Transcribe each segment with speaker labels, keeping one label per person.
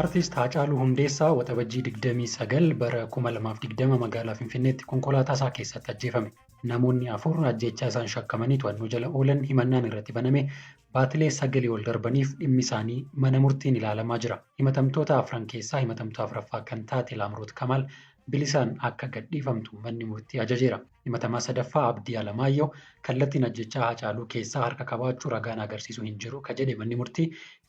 Speaker 1: Artist Haacaaluu Hundeessaa Waxabajjii 29 bara 2020 magaalaa Finfinneetti konkolaataa isaa keessatti ajjeefame. Namoonni 4 ajjeechaa isaan shakkamanii to'annoo jala oolan himannaan irratti baname baatilee 9 ol darbaniif dhimmi isaanii mana murtiin ilaalamaa jira. Himatamtoota 4 keessaa himatamtuu 4ffaa kan taate Laamroot Kamaal bilisaan akka gadhiifamtu manni murtii ajajeera. Himatamaa 3ffaa Abdii Alamaayyoo kallattiin ajjechaa Haacaaluu keessaa harka qabaachuu ragaan agarsiisu hin jiru ka jedhe manni murtii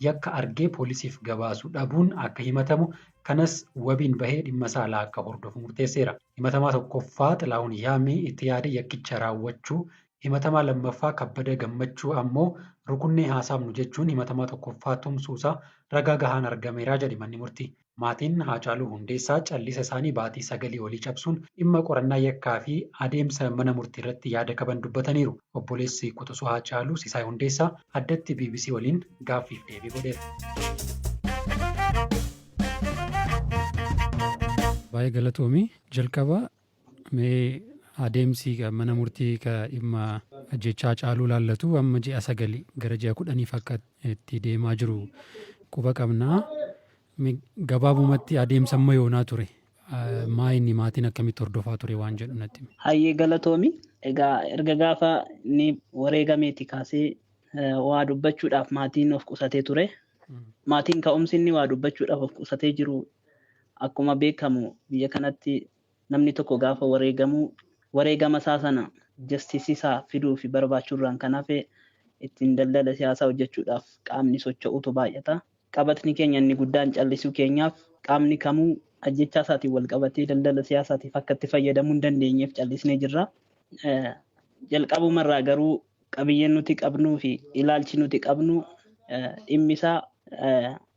Speaker 1: yakka argee poolisiif gabaasuu dhabuun akka himatamu kanas wabiin bahee dhimma saalaa akka hordofu murteesseera. Himatamaa 1ffaa Xilahuun Yaamii itti yaade yakkicha raawwachuu, himatamaa 2ffaa Kabbada Gammachuu ammoo rukunnee haasaafnu jechuun himatamaa 1ffaa tumsuusaa ragaa gahaan argameera jedhe manni murtii. Maatiin Haacaaluu Hundeessaa callisa isaanii baatii 9 olii cabsuun dhimma qorannaa yakkaa fi adeemsa mana murtii irratti yaada qaban dubbataniiru. Obboleessi quxisuu Haacaaluu Sisaay Hundeessaa addatti BBC waliin gaaffiif deebii godheera. Baay'ee galatoomi. Jalqaba mee adeemsi mana murtii dhimma ajjechaa Haacaaluu laallatu amma ji'a 9 gara ji'a 10f akka itti deemaa jiru quba qabna. Gabaabumatti adeemsa amma yoonaa ture maa inni maatiin akkamitti hordofaa ture waan jedhu natti himi.
Speaker 2: Hayyee galatoomi. Egaa erga gaafa inni wareegameeti kaasee waa dubbachuudhaaf maatiin of qusatee ture. Maatiin ka'umsi inni waa dubbachuudhaaf of qusatee jiru akkuma beekamu biyya kanatti namni tokko gaafa wareegamu wareegama isaa sana justice isaa fiduu fi barbaachuurraan kan hafe ittiin daldala siyaasaa hojjechuudhaaf qaamni socho'utu baay'ata. Qabatni keenya inni guddaan callisuu keenyaaf qaamni kamuu ajjechaa isaatiin wal qabatee daldala siyaasaatiif akka itti fayyadamuu hin dandeenyeef callisnee jirra. Jalqabumarraa garuu qabiyyeen nuti qabnuu fi ilaalchi nuti qabnu dhimmi isaa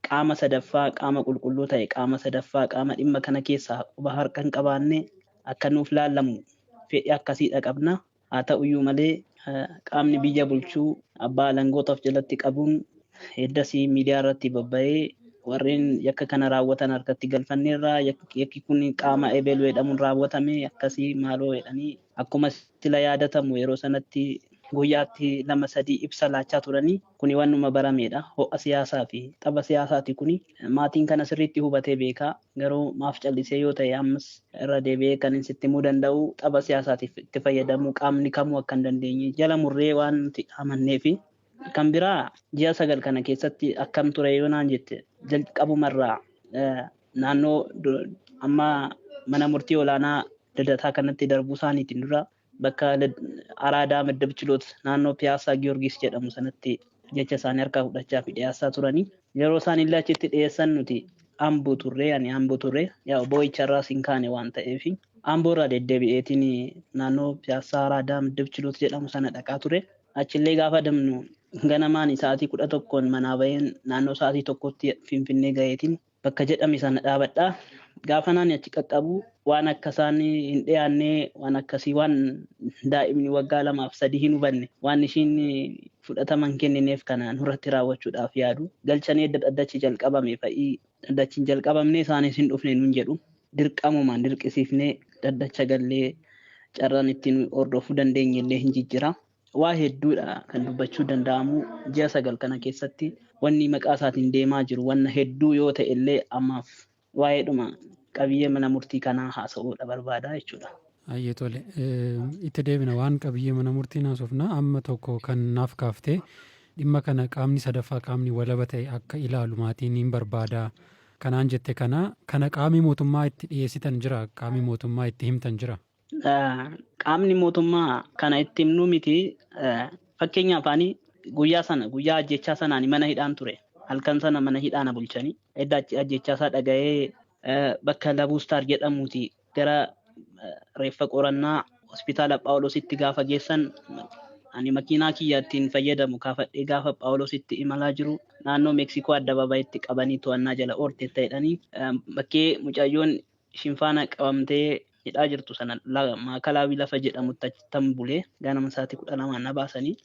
Speaker 2: qaama sadaffaa, qaama qulqulluu ta'e, qaama sadaffaa, qaama dhimma kana keessaa quba harka hin qabaanne akka nuuf laallamu fedhii akkasiidha qabna. Haa ta'uyyuu malee qaamni biyya bulchuu abbaa alangoota of jalatti qabuun heddasii miidiyaa irratti babba'ee warreen yakka kana raawwatan harkatti galfanneerra, yakki kun qaama ebelu jedhamuun raawwatame akkasii maaloo jedhanii akkuma sila yaadatamu yeroo sanatti guyyaatti 2-3 ibsa laachaa turanii kuni waanuma barameedha. Ho'a siyaasaa fi tapha siyaasaati kuni. Maatiin kana sirriitti hubatee beeka. Garuu maaf callisee yoo ta'e ammas irra deebi'ee kan sitti himuu danda'u tapha siyaasaatiif itti fayyadamuu qaamni kamuu akka hin dandeenye jala murree waan nuti amanneefi. Kan biraa ji'a 9 kana keessatti akkam ture yoo naan jette jalqabumarraa naannoo amma mana murtii olaanaa Lidataa kanatti darbuu isaaniitiin dura bakka Araadaa Maddab Chiloot naannoo Piyaasaa Giyoorgis jedhamu sanatti jecha isaanii harkaa fudhachaa fi dhiyeessaa turanii. Yeroo isaan illee achitti dhiyeessan nuti Amboo turre, ani Amboo turre, yaa boo'icharraas hin kaane waan ta'eef Amboo irraa deddeebi'eetiin naannoo Piyaasaa Araadaa Maddab Chiloot jedhamu sana dhaqaa ture. Achillee gaafa deemnu ganamaan sa'aatii 11 manaa baheen naannoo sa'aatii 1tti Finfinnee gaheetiin bakka jedhame sana dhaabadha. Gaafa naan achi qaqqabu waan akka isaan hin dhiyaanne, waan akkasii, waan daa'imni waggaa 2 fi 3 hin hubanne, waan ishiin fudhatama hin kennineef kana nurratti raawwachuudhaaf yaadu. Galchanii edda dhaddachi jalqabame fa'ii dhaddachi hin jalqabamne isaanis hin dhufne nuun jedhu. Dirqamumaan dirqisiifnee dhaddacha gallee carraan ittiin hordofuu dandeenye illee hin jijjira. Waa hedduudha kan dubbachuu danda'amu ji'a 9 kana keessatti wanni maqaa isaatiin deemaa jiru wanna hedduu yoo ta'e illee ammaaf waa'eedhuma qabiyyee mana murtii kanaa haasa'uudha barbaada jechuudha.
Speaker 1: Hayyee tole. Itti deebina waan qabiyyee mana murtii haasofna. Amma tokko kan naaf kaaftee dhimma kana qaamni sadaffaa qaamni walaba ta'e akka ilaalu maatiin hin barbaada. Kanaan jette kana qaamni mootummaa itti dhiyeessitan jira? Qaamni mootummaa itti himtan jira?
Speaker 2: Qaamni mootummaa kana itti himnuu miti. Fakkeenyaaf ani guyyaa sana guyyaa ajjechaa sana ani mana hidhaan ture. Halkan sana mana hidhaa na bulchanii. Edda ajjechaa isaa dhaga'ee bakka Labuustaar jedhamuuti gara reeffa qorannaa hospitaala Phaawulositti gaafa geessan ani makiinaa kiyya ittiin fayyadamu kaafadhee gaafa Phaawulositti imalaa jiru naannoo Meeksikoo addabaabayitti qabanii to'annaa jala oolteetta jedhanii bakkee mucayyoon ishiin faana qabamtee hidhaa jirtu sana maakalaawii lafa jedhamutti achittan bulee ganama sa'aatii 12 na baasanii.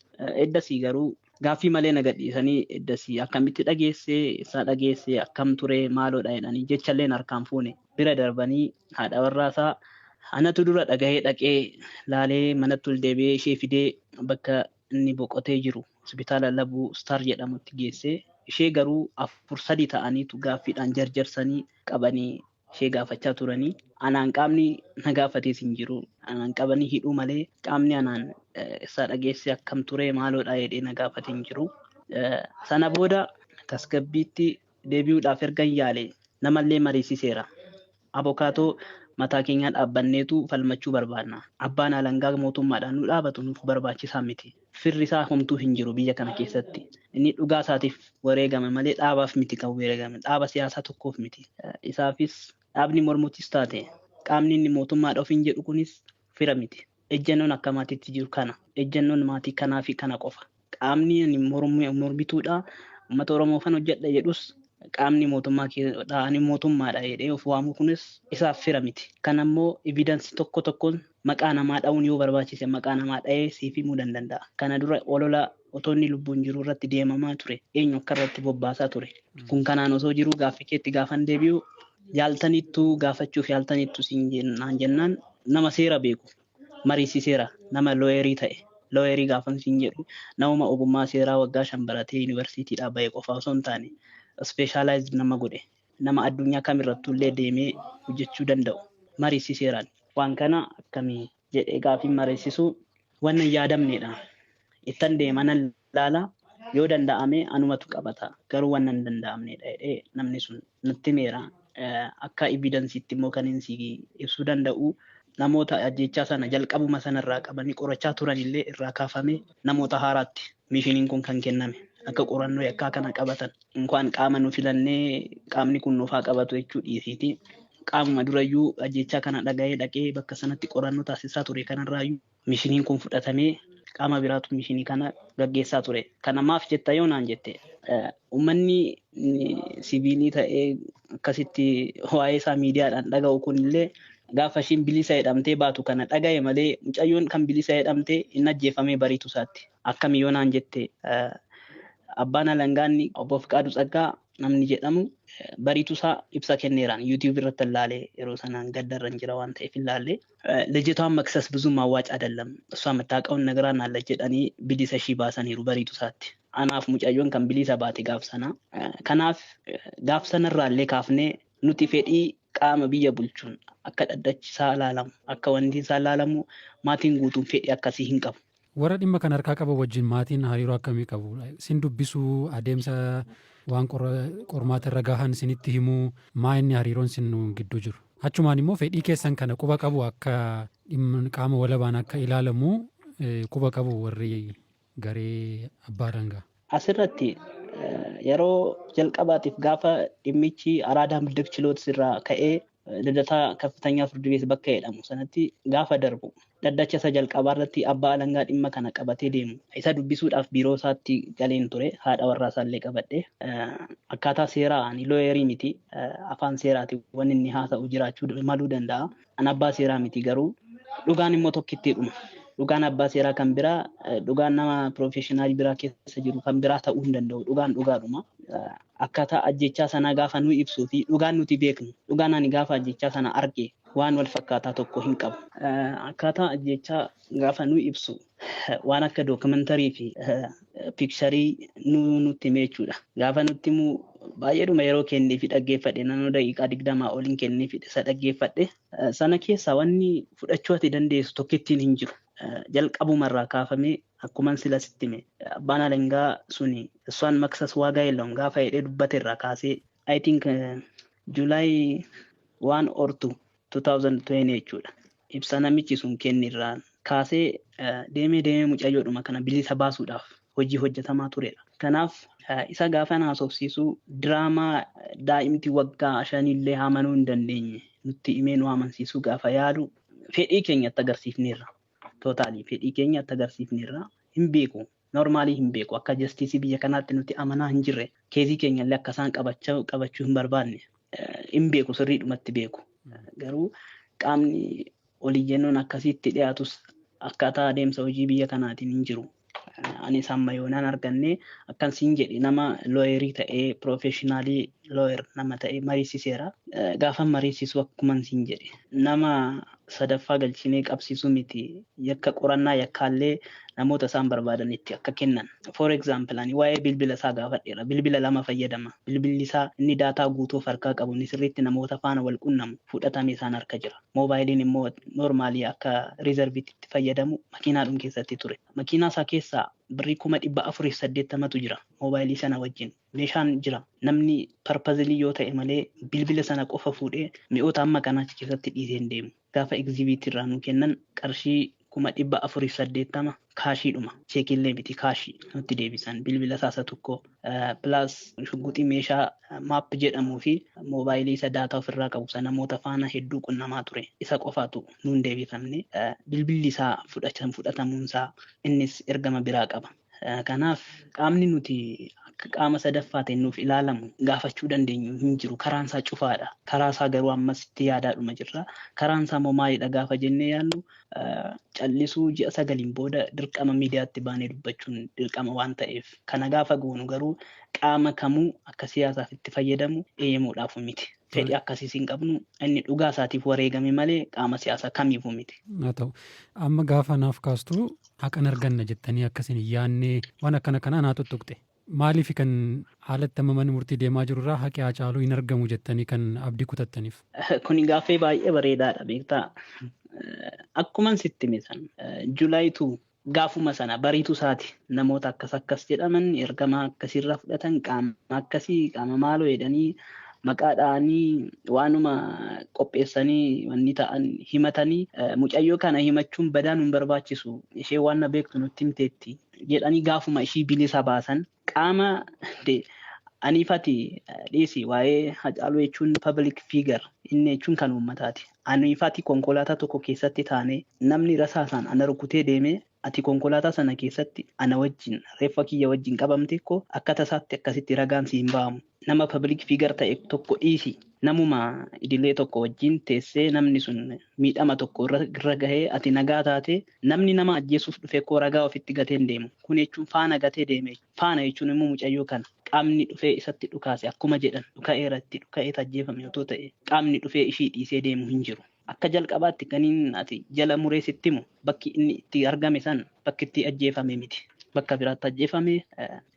Speaker 2: Eddasii garuu gaaffii malee na gadhiisanii eddasii akkamitti dhageessee isaa dhageessee akkam ture maaloodha jedhanii jechalleen harkaan fuune bira darbanii haadha warraasaa anatu dura dhagahee dhaqee laalee manatti ol deebi'ee ishee fidee bakka inni boqotee jiru hospitaala Labuu Star jedhamutti geessee ishee garuu 4-3 ta'aniitu gaaffiidhaan jarjarsanii qabanii ishee gaafachaa turanii. Anaan qaamni na gaafatees hin jiru. Anaan qabanii hidhuu malee qaamni anaan isaa dhageesse akkam ture maaloodha jedhee na gaafate hin jiru. Sana booda tasgabbiitti deebi'uudhaaf ergan yaale namallee mariisiseera. Abokaatoo mataa keenyaa dhaabbanneetu falmachuu barbaanna. Abbaan alangaa mootummaadhaan nu dhaabatu nuuf barbaachisaa miti. Firri isaa homtuu hin jiru biyya kana keessatti. Inni dhugaa isaatiif wareegame malee dhaabaaf miti kan wareegame. Dhaaba siyaasaa tokkoof miti. Isaafis dhaabni mormuutis taate qaamni inni mootummaadha ofiin jedhu kunis fira miti. Ejjennoon akka maatiitti jiru kana. Ejjennoon maatii kanaa fi kana qofa. Qaamni inni mormituudha. Uummata Oromoo fan hojjedha jedhus qaamni mootummaa ani mootummaadha jedhee of waamu kunis isaaf fira miti. Kan ammoo evidensii tokko tokkoon maqaa namaa dha'uun yoo barbaachise maqaa namaa dha'ee siif himuu danda'a. Kana dura olola otoo inni lubbuun jiru irratti deemamaa ture. Eenyu akka irratti bobbaasaa ture. Kun kanaan osoo jiruu gaaffii keetti gaafan deebi'u yaaltanittuu gaafachuuf yaaltanittu siin jennaan nama seera beeku mariisiseera nama looyerii ta'e. Looyerii gaafan siin jedhu namuma ogummaa seeraa waggaa 5 baratee yuunivarsiitiidhaa bahe qofa osoo hin taane ispeeshaalaayizd nama godhe nama addunyaa kamirrattuu illee deemee hojjechuu danda'u mariisiseeraan. Waan kana akkamii jedhee gaafiin mariisisuu waan hin yaadamnedha. Ittan deema nan ilaala yoo danda'ame anumatu qabata garuu waan hin danda'amnedha jedhee namni sun natti himeera. Akka evidensiitti immoo kan inni ibsuu danda'u namoota ajjechaa sana jalqabuma sanarraa qabanii qorachaa turanillee irraa kaafamee namoota haaraatti mishiniin kun kan kenname akka qorannoo yakkaa kana qabatan. Inkwaan qaama nu filannee qaamni kun nuufaa qabatu jechuu dhiisiiti. Qaamuma durayyuu ajjechaa kana dhaga'ee dhaqee bakka sanatti qorannoo taasisaa ture kanarraayyuu mishiniin kun fudhatamee qaama biraatu mishinii kana gaggeessaa ture. Kana maaf jetta yoo naan jette uummanni siviilii ta'ee akkasitti waa'ee isaa miidiyaadhaan dhaga'u kunillee gaafa ishiin bilisa jedhamtee baatu kana dhaga'e malee mucayyoon kan bilisa jedhamtee hin ajjeefamee bariitu isaatti. Akkami yoo naan jette abbaan alangaanni obbo Fiqaaduu Tsaggaa namni jedhamu bariitu isaa ibsa kenneeraan YouTube irratti ilaalee yeroo sanaan gaddarra hin jira waan ta'eef ilaalee ልጅቷን መክሰስ ብዙም አዋጭ አይደለም እሷ የምታውቀውን ነግራናለች jedhanii bilisa ishii baasaniiru bariitu isaatti. Anaaf mucayyoon kan bilisa baate gaaf sana. Kanaaf gaaf sanarraallee kaafnee nuti fedhii qaama biyya bulchuun akka dhaddachisaa ilaalamu akka wanti isaa ilaalamu maatiin guutuun fedhii akkasii hin qabu.
Speaker 1: Warra dhimma kana harkaa qaban wajjin maatiin hariiroo akkamii qabu? Sin dubbisuu adeemsa waan qormaata irra gahan sinitti himuu maa inni hariiroon sin gidduu jiru? Achumaan immoo fedhii keessan kana quba qabu akka qaama walabaan akka ilaalamu quba qabu warri garee abbaa alangaa.
Speaker 2: Asirratti yeroo jalqabaatiif gaafa dhimmichi Araadaa Midib Chiloot irraa ka'ee Lidataa Kaffitanya Firdi Beet bakka jedhamu sanatti gaafa darbu dhaddacha isa jalqabaa irratti abbaa alangaa dhimma kana qabatee deemu isa dubbisuudhaaf biiroo isaatti galeen ture haadha warraa isaallee qabadhe akkaataa seeraa ani looyerii miti afaan seeraati wanni inni haasa'u jiraachuu maluu danda'a an abbaa seeraa miti garuu dhugaan immoo tokkitti dhuma dhugaan abbaa seeraa kan biraa dhugaan nama piroofeeshinaalii biraa keessa jiru kan biraa ta'uu hin danda'u dhugaan dhugaadhuma. Akkaataa ajjechaa sanaa gaafa nu ibsuu fi dhugaan nuti beeknu dhugaan ani gaafa ajjechaa sana arge waan wal fakkaataa tokko hin qabu. Akkaataa ajjechaa gaafa nu ibsu waan akka dookumantarii fi piikcharii nutti hime jechuudha. Gaafa nutti himu baay'eedhuma yeroo kennee fi dhaggeeffadhe naannoo daqiiqaa 20 oliin kennee fi isa dhaggeeffadhe sana keessaa wanni fudhachuu ati dandeessu tokkittiin hin jiru. Jalqabumarraa kaafamee akkuman sila sitti hime abbaan alangaa suni እሷን መክሰስ ዋጋ የለውም gaafa jedhee dubbate irraa kaasee I think July 1 or 2 2020 jechuudha. Ibsa namichi sun kenne irraa kaasee deemee deemee mucayyoodhuma kana bilisa baasuudhaaf hojii hojjetamaa turedha. Kanaaf isa gaafa haasofsiisu diraamaa daa'imti waggaa 5 amanuu hin dandeenye nutti himee nu amansiisuu gaafa yaalu fedhii keenyatti agarsiifneerra. Tootaalii fedhii keenyatti agarsiifneerra hin beeku. Normaalii hin beeku akka jastiisii biyya kanaatti nuti amanaa hin jirre keezii keenyallee akka isaan qabachuu hin barbaanne hin beeku sirriidhumatti beeku. Garuu qaamni oliyyannoon akkasitti dhiyaatus akkaataa adeemsa hojii biyya kanaatiin hin jiru. Anis amma yoonaan arganne akkan siin jedhe nama looyerii ta'ee piroofeeshinaalii looyer nama ta'ee mariisiseera. Gaafa mariisisu akkuman siin jedhe nama sadaffaa galchinee qabsiisuu miti yakka qorannaa yakkaallee namoota isaan barbaadanitti akka kennan. For example, ani waa'ee bilbila isaa gaafadheera. Bilbila lama fayyadama. Bilbilli isaa inni daataa guutuu of harkaa qabu inni sirriitti namoota faana wal qunnamu fudhatame isaan harka jira. Moobaayiliin immoo noormaalii akka riizarviitti itti fayyadamu makiinaadhum keessatti ture. Makiinaa isaa keessaa birrii 480,000 jira moobaayilii sana wajjin. Meeshaan jira. Namni parpazilii yoo ta'e malee bilbila sana qofa fuudhee mi'oota amma kanaa achi keessatti dhiisee hin deemu. Gaafa egzibiitii irraa nu kennan qarshii 480,000 kaashiidhuma. Cheekiillee miti, kaashii nutti deebisan. Bilbila isaa tokko pilaas shugguxii meeshaa maap jedhamuu fi moobaayilii isa daataa ofirraa qabu sana namoota faana hedduu qunnamaa ture. Isa qofaatu nuun deebifamne. Bilbilli isaa fudhatamuunsaa innis ergama biraa qaba. Kanaaf qaamni nuti akka qaama sadaffaa ta'e nuuf ilaalamu gaafachuu dandeenyu hin jiru. Karaan isaa cufaadha. Karaa isaa garuu ammas itti yaadaadhuma jirra. Karaan isaa immoo maalidha gaafa jennee yaadnu, callisuu ji'a 9 booda dirqama miidiyaatti baanee dubbachuun dirqama waan ta'eef. Kana gaafa goonu garuu qaama kamuu akka siyaasaaf itti fayyadamu eeyyamuudhaaf miti. Fedhii akkasiis hin qabnu, inni dhugaa isaatiif wareegame malee qaama siyaasaa kamiifuu miti.
Speaker 1: Haa ta'u, amma gaafa naaf kaastu haqan arganna jettanii akkasin hin yaadne, waan akkana kanaa naa tuttuqxe. Maaliif kan haalatti amma manni murtii deemaa jirurraa haqi Haacaaluu hin argamu jettanii kan abdii kutattaniif?
Speaker 2: Kuni gaaffii baay'ee bareedaadha, beektaa. Akkuman sitti hime sana July 2 gaafuma sana bariitu isaati namoota akkas akkas jedhaman ergama akkasiirraa fudhatan, qaama akkasii, qaama maaloo jedhanii maqaa dha'anii waanuma qopheessanii wanni ta'an himatanii, mucayyoo kana himachuun badaa nun barbaachisu, ishee waan na beektu nutti himteetti jedhanii gaafuma ishii bilisa baasan. Qaama aniifati dhiisi, waa'ee Hacaaluu jechuun public figure inni jechuun kan uummataati. Aniifati konkolaataa tokko keessatti taane namni rasaasaan ana rukutee deemee, ati konkolaataa sana keessatti ana wajjin reeffa kiyya wajjin qabamte ko akka tasaatti akkasitti ragaan si hin ba'amu. Nama public figure ta'e tokko dhiisi. Namuma idilee tokko wajjin teessee namni sun miidhama tokko irra gahee ati nagaa taate, namni nama ajjeesuuf dhufe koo ragaa ofitti gatee hin deemu. Kun jechuun faana gatee deeme. Faana jechuun immoo mucayyoo kana. Qaamni dhufee isatti dhukaase, akkuma jedhan dhuka'eera, itti dhuka'ee ajjeefame otoo ta'e, qaamni dhufee ishii dhiisee deemu hin jiru. Akka jalqabaatti kaniin ati jala muree sitti himu, bakki inni itti argame san bakki itti ajjeefame miti. Bakka biraatti ajjeefame,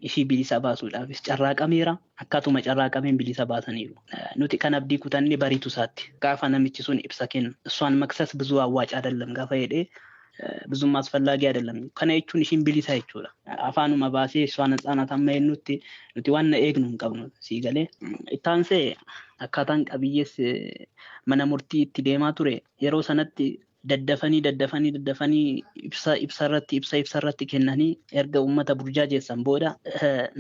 Speaker 2: ishii bilisa baasuudhaafis carraaqameera. Akkaatuma carraaqameen bilisa baasaniiru. Nuti kan abdii kutanne bariitu isaatti. Gaafa namichi sun ibsa kennu እሷን መክሰስ ብዙ አዋጭ አይደለም gaafa jedhee, ብዙም አስፈላጊ አይደለም። Kana jechuun ishiin bilisa jechuudha. Afaanuma baasee እሷ ነፃ ናት amma jennutti nuti waan na eegnu hin qabnu, sii galee. Ittaansee akkaataan qabiyyees mana murtii itti deemaa ture yeroo sanatti daddafanii daddafanii daddafanii ibsa ibsa irratti ibsa ibsa irratti kennanii erga uummata burjaajeessan booda,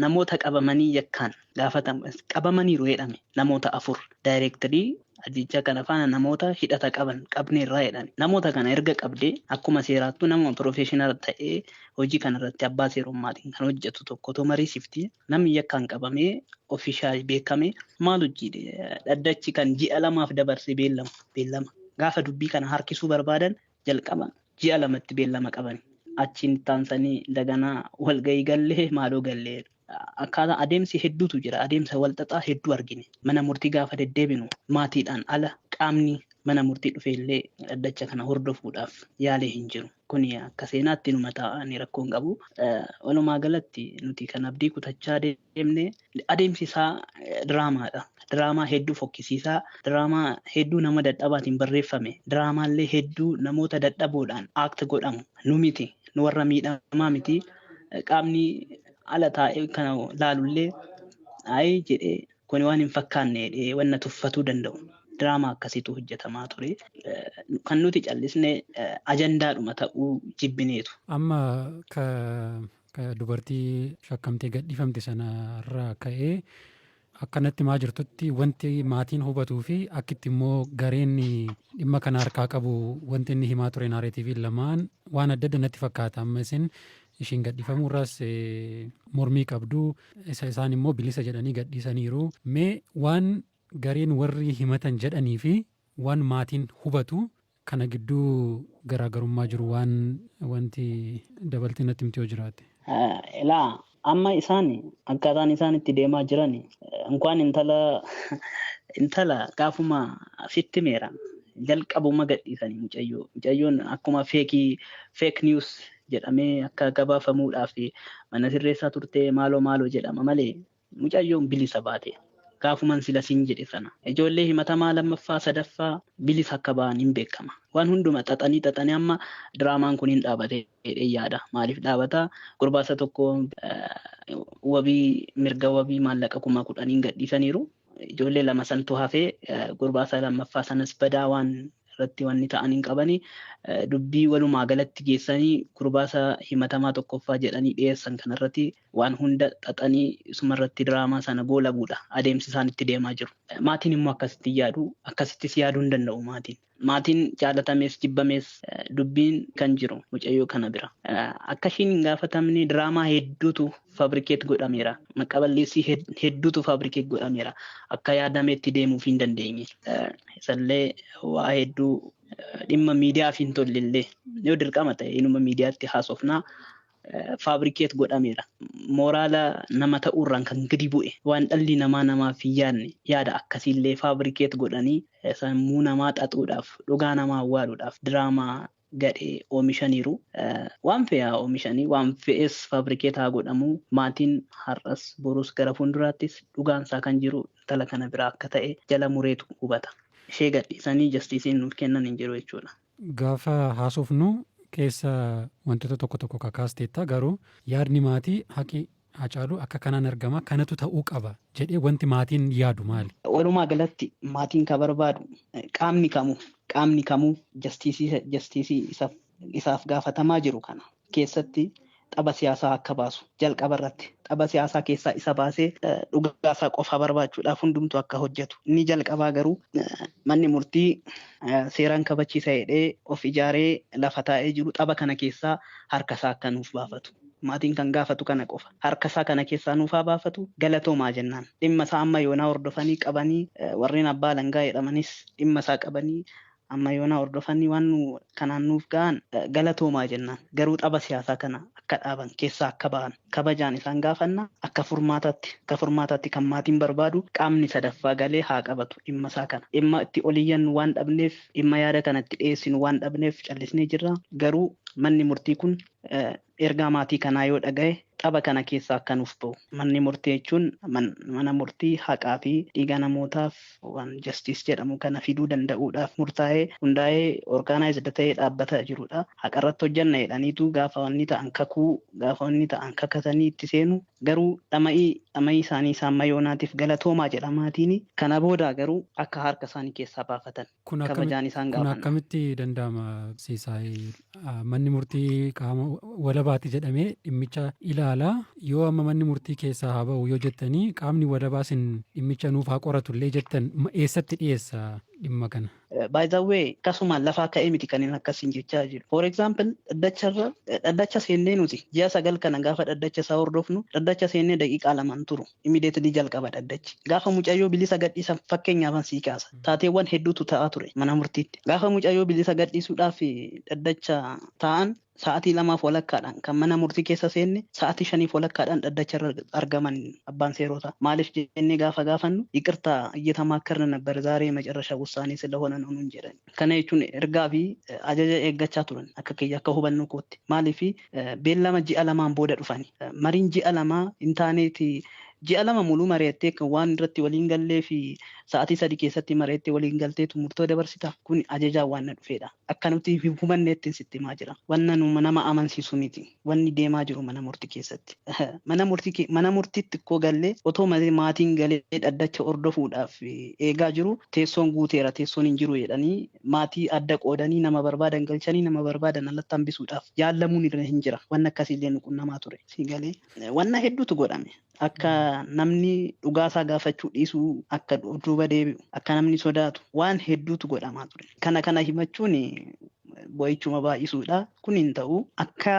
Speaker 2: namoota qabamanii yakkaan gaafatamu qabamaniiru jedhame, namoota afur daayireektarii ajjechaa kana faana namoota hidhata qaban qabneerraa jedhame. Namoota kana erga qabdee akkuma seeraattuu nama professional ta'ee hojii kanarratti abbaa seerummaatiin kan hojjetu tokkotu mariisifti. Namni yakkaan qabamee official beekame maal hojii dhaddachi kan ji'a 2f dabarse beellama beellama. Gaafa dubbii kana harkisuu barbaadan jalqaba ji'a 2tti beellama qaban. Achiin taansanii daganaa walgahii gallee maaloo gallee. Akkaataa adeemsi hedduutu jira. Adeemsa walxaxaa hedduu argine. Mana murtii gaafa deddeebinu maatiidhaan ala qaamni mana murtii dhufe illee dhaddacha kana hordofuudhaaf yaalee hin jiru. Kuni akka seenaatti numa taa'anii rakkoo hin qabu. Walumaa galatti nuti kan abdii kutachaa deemne adeemsi isaa diraamaadha. Diraamaa hedduu fokkisiisaa, diraamaa hedduu nama dadhabaatiin barreeffame, diraamaallee hedduu namoota dadhaboodhaan act godhamu. Nu miti, nu warra miidhamaa miti. Qaamni ala taa'ee kana laalullee ayi jedhee kuni waan hin fakkaanne jedhee wanna tuffatuu danda'u. Diraamaa akkasiitu hojjetamaa ture. Kan nuti callisne ajandaadhuma ta'uu jibbineetu.
Speaker 1: Amma ka dubartii shakkamtee gadhiifamte sanarraa ka'ee akkanatti maa jirtutti wanti maatiin hubatuu fi akkitti immoo gareen dhimma kana harkaa qabu wanti inni himaa ture narrative lamaan waan adda adda natti fakkaata. Amma isin ishiin gadhiifamuu irraas mormii qabdu, isa isaan immoo bilisa jedhanii gadhiisaniiru. Mee waan gareen warri himatan jedhanii fi waan maatiin hubatu kana gidduu garaagarummaa jiru waan wanti dabaltee natti himte yoo jiraate.
Speaker 2: Ilaa, amma isaan akkaataan isaan itti deemaa jiran inkwaan intala gaafuma sitti meera jalqabuma gadhiisanii mucayyoo, mucayyoon akkuma fake news. jedhamee akka gabaafamuudhaaf mana sirreessaa turte maaloo maaloo jedhama malee mucayyoon bilisa baate. Gaafuman sila siin jedhe sana. Ijoollee himatamaa lammaffaa sadaffaa bilisa akka ba'an hin beekama. Waan hunduma xaxanii amma diraamaan kun hin dhaabate jedhee yaada. Maaliif dhaabata? Gurbaasa tokko wabii mirga wabii maallaqa 10,000 gadhiisaniiru. Ijoollee lama santu hafee gurbaasa lammaffaa sanas badaa waan irratti wanni ta'an hin qabani. Dubbii walumaa galatti geessanii gurbaasa himatamaa tokkoffaa jedhanii dhiyeessan kanarratti waan hunda xaxanii isumarratti diraamaa sana goolabuudha adeemsi isaan itti deemaa jiru. Maatiin immoo akkasitti yaadu, akkasittis yaaduu hin danda'u maatiin. Maatiin jaalatamees jibbamees dubbiin kan jiru mucayyoo kana bira. Akka ishiin hin gaafatamne diraamaa hedduutu faabrikeet godhameera. Maqaballeessii hedduutu faabrikeet godhameera. Akka yaadametti deemuuf hin dandeenye. Isallee waa hedduu dhimma miidiyaaf hin tollellee yoo dirqama ta'e inuma miidiyaatti haasofnaa faabrikeet godhameera. Mooraala nama ta'uurraan kan gadi bu'e waan dhalli namaa namaaf hin yaadne yaada akkasiillee faabrikeet godhanii sammuu namaa xaxuudhaaf dhugaa namaa awwaaluudhaaf diraamaa gadhee oomishaniiru. Waan fe'aa oomishanii waan fe'es faabrikeet haa godhamu maatiin har'as borus gara fuulduraattis dhugaansaa kan jiru intala kana biraa akka ta'e jala mureetu hubata. Ishee gadhiisanii jastiisiin nuuf kennan hin jiru jechuudha.
Speaker 1: Gaafa haasofnu keessa wantoota tokko tokko kakaasteetta garuu yaadni maatii haqi Haacaaluu akka kanaan argama kanatu ta'uu qaba jedhee wanti maatiin yaadu maali?
Speaker 2: Walumaa galatti maatiin kan barbaadu qaamni kamuu jastiisii isaaf gaafatamaa jiru kana keessatti tapha siyaasaa akka baasu jalqaba irratti tapha siyaasaa keessaa isa baasee dhugaasaa qofa barbaachuudhaaf hundumtu akka hojjetu. Inni jalqabaa garuu manni murtii seeraan kabachiisa jedhee of ijaaree lafa taa'ee jiru tapha kana keessaa harkasaa akka nuuf baafatu. Maatiin kan gaafatu kana qofa. Harkasaa kana keessaa nuuf haa baafatu galatoomaa jennaan. Dhimma isaa amma yoonaa hordofanii qabanii warreen abbaa alangaa jedhamanis dhimma isaa qabanii amma yoonaa hordofanii waan kanaan nuuf ga'an galatoomaa jennaan. Garuu tapha siyaasaa kana akka dhaaban keessaa akka ba'an kabajaan isaan gaafanna akka furmaataatti kan maatiin barbaadu qaamni sadaffaa galee haa qabatu dhimma isaa kana. Dhimma itti oliyyannu waan dhabneef dhimma yaada kanatti dhiyeessinu waan dhabneef callisnee jirra. Garuu manni murtii kun ergaa maatii kanaa yoo dhaga'e tapha kana keessaa akka nuuf ba'u. Manni murtii jechuun mana murtii haqaa fi dhiiga namootaaf waan jastiis jedhamu kana fiduu danda'uudhaaf murtaa'ee hundaa'ee orgaanaayizd ta'ee dhaabbata jirudha. Haqa irratti hojjanna jedhaniitu gaafa wanni ta'an kakuu gaafa wanni ta'an kakatanii itti seenu garuu dhama'ii isaanii isaan mayoonaatiif galatoomaa jedha maatiin. Kana booda garuu akka harka isaanii keessaa baafatan kabajaan isaan
Speaker 1: gaafanna. Kun akkamitti danda'ama Siisaay? Manni murtii qaama walabaati jedhamee dhimmicha ilaala. Yoo amma manni murtii keessaa haa ba'u yoo jettanii qaamni walabaa sin dhimmicha nuuf haa qoratullee jettan eessatti dhiyeessa dhimma kana?
Speaker 2: By the way, akkasuma lafaa ka'ee miti kan inni akkasiin jechaa jiru. For example, dhaddacha seennee nuti ji'a 9 kana gaafa dhaddacha isaa hordofnu dhaddacha seennee daqiiqaa 2 turu. Immediately jalqaba dhaddachi. Gaafa mucayyoo bilisa gadhiisan fakkeenyaaf sii kaasa. Taateewwan hedduutu ta'aa ture mana murtiitti. Gaafa mucayyoo bilisa gadhiisuudhaaf dhaddacha taa'an sa'aatii 2 walakkaadhaan kan mana murtii keessa seenne sa'aatii 5 walakkaadhaan dhaddacha irra argaman abbaan seerotaa. Maaliif jennee gaafa gaafannu ይቅርታ እየተማከርን ነበር ዛሬ የመጨረሻ ውሳኔ ስለሆነ ነው nuun jedhan. Kana jechuun ergaa fi ajaja eeggachaa turan akka kiyya akka hubannoo kootti. Maaliif beellama ji'a 2 booda dhufani. Mariin ji'a 2 hin taaneeti ji'a 2 muluu mari'attee kan waan irratti waliin gallee fi sa'aatii 3 keessatti mari'attee waliin galteetu murtoo dabarsita. Kun ajajaa waan na dhufeedha. Akka nuti hubanneetti sitti himaa jira. Wanna nu nama amansiisu miti. Wanni deemaa jiru mana murtii keessatti. Mana murtiitti koo gallee otoo maatiin galee dhaddacha hordofuudhaaf eegaa jiru teessoon guuteera teessoon hin jiru jedhanii maatii adda qoodanii nama barbaadan galchanii nama barbaadan alatti hambisuudhaaf yaallamuun irra hin jira. Wanna akkasiillee nu qunnamaa ture. Si galee wanna hedduutu godhame. Akka namni dhugaasaa gaafachuu dhiisuu akka duuba deebi'u akka namni sodaatu waan hedduutu godhamaa ture. Kana himachuun bo'ichuma baay'isuudha. Kun hin ta'u. Akka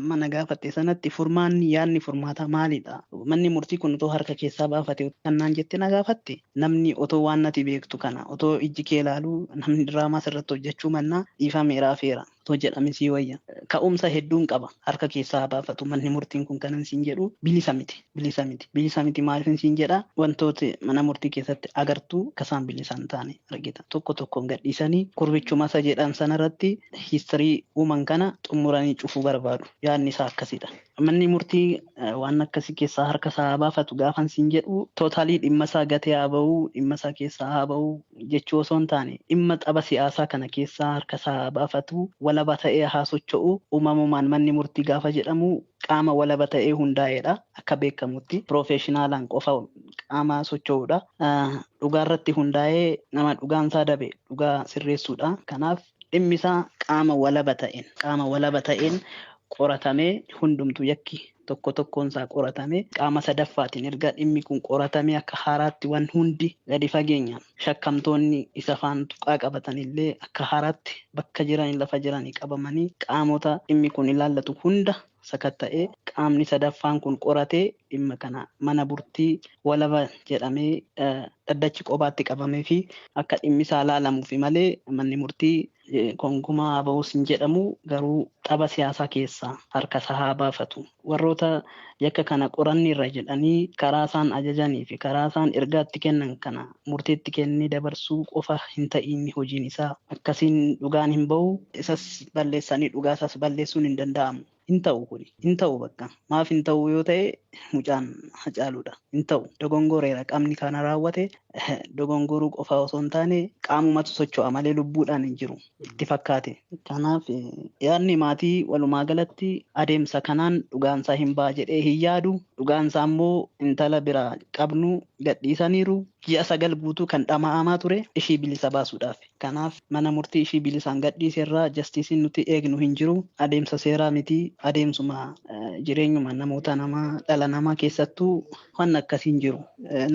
Speaker 2: mana gaafatte sanatti furmaanni yaadni furmaataa maalidha? Manni murtii kun otoo harka keessaa baafate kannaan jette na gaafatte namni otoo waan nati beektu kana otoo ijji kee ilaalu namni diraamaa sirratti hojjechuu mannaa dhiifameeraa feera. Too jedhame sii wayya. Ka'umsa hedduun qaba. Harka keessaa haa baafatu. Manni murtiin kun kanan siin jedhu bilisa miti. Bilisa miti. Bilisa miti maaliif siin jedha, wantoota mana murtii keessatti agartuu akka isaan bilisa hin taane argita. Tokko tokkoon gadhiisanii kurbichuma isa jedhan sanarratti hiistirii uuman kana xumuranii cufuu barbaadu. Yaadni isaa akkasidha. Manni murtii waan akkasii keessaa harka isaa haa baafatu gaafan siin jedhu, tootaalii dhimma isaa gatee haa ba'uu, dhimma isaa keessaa haa ba'uu jechuu osoo hin taane, dhimma tapha siyaasaa kana keessaa harka isaa haa baafatu, walaba ta'ee haa socho'u. Uumamumaan manni murtii gaafa jedhamu qaama walaba ta'ee hundaa'edha. Akka beekamutti piroofeeshinaalaan qofa qaama socho'udha. Dhugaarratti hundaa'ee nama dhugaan isaa dabe dhugaa sirreessuudha. Kanaaf dhimmi isaa qaama walaba ta'een qoratamee, hundumtuu yakki tokko tokkoon isaa qoratamee, qaama sadaffaatiin erga dhimmi kun qoratamee, akka haaraatti waan hundi gadi fageenyaan shakkamtoonni isa faan tuqaa qabatan illee akka haaraatti bakka jiran lafa jiranii qabamanii, qaamota dhimmi kun ilaallatu hunda sakatta'ee, qaamni sadaffaan kun qoratee, dhimma kana mana murtii walaba jedhamee dhaddachi qobaatti qabamee fi akka dhimmi isaa ilaalamuufi malee manni murtii gonkumaa haa ba'uus hin jedhamu. Garuu tapha siyaasaa keessaa harka isaa haa baafatu. Warroota yakka kana qoranni irra jedhanii karaa isaan ajajanii fi karaa isaan ergaatti kennan kana murteetti kennee dabarsuu qofa hin ta'in hojiin isaa. Akkasiin dhugaan hin ba'u, isas balleessanii dhugaa isaas balleessuun hin danda'amu. Hin ta'u kuni. Hin ta'u bakka. Maaf hin ta'u yoo ta'e, mucaan Hacaaluudha. Hin ta'u. Dogongoreera qaamni kana raawwate. Dogongoruu qofa osoo hin taane qaamumatu socho'a malee lubbuudhaan hin jiru itti fakkaate. Kanaaf yaadni maatii walumaa galatti adeemsa kanaan dhugaansaa hin ba'a jedhee hin yaadu. Dhugaansaa immoo intala biraa qabnu gadhiisaniiru. Ji'a 9 guutuu kan dhama'amaa ture ishii bilisa baasuudhaaf. Kanaaf mana murtii ishii bilisaan gadhiise irraa justiceiin nuti eegnu hin jiru. Adeemsa seeraa miti, adeemsuma jireenyuma namoota namaa dhala namaa keessattuu waan akkasii hin jiru.